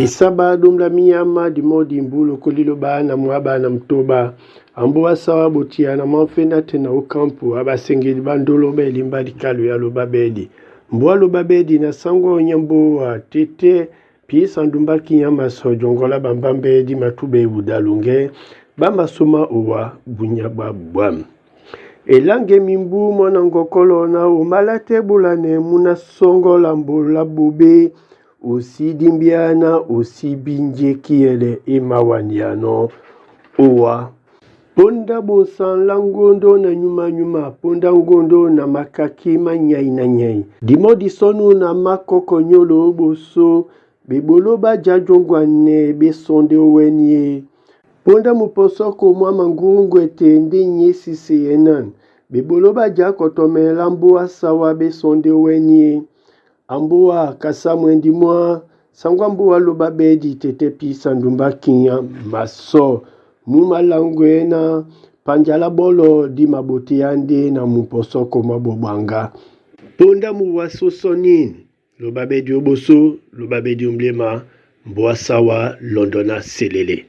Esaba dombla minyama dimɔdi mbu lokoli loba na mwaba na mutoba. Ambu asawa botia na mafenda te na okampu abasengeli bandolo ba elimba dikalo ya loba bedi. Mbu aloba bedi na sango nyambo wa tete pisa ndumba kinyama so jongola bambambe di matube budalunge bamasoma owa bunya bwa bwam. Elange mimbu mwana ngokolo na omala te bulane muna songola mbola bobe osidimbiana osibinjekiele emawaniano owa. Ponda bonsanla ngondo na nyuma-nyuma, ponda ngondo na makaki manyai na nyai. Dimodi sonu na makoko nyolo boso, bebolo baja jongwane besonde owanie. Ponda muposoko mwa mangurungu ete nde nyesise yenan. Bebolo baja kotomela mbu asawa besonde owanie. Ambuwa kasa mwendi mwa, sangwa mbuwa loba bedi tete pisa ndumba kinya maso. Mumalangwena panjala bolo di mabote yande na muposoko mwa bobwanga. Ponda muwa sosonin, loba bedi oboso, loba bedi omblema, mboa sawa londona selele.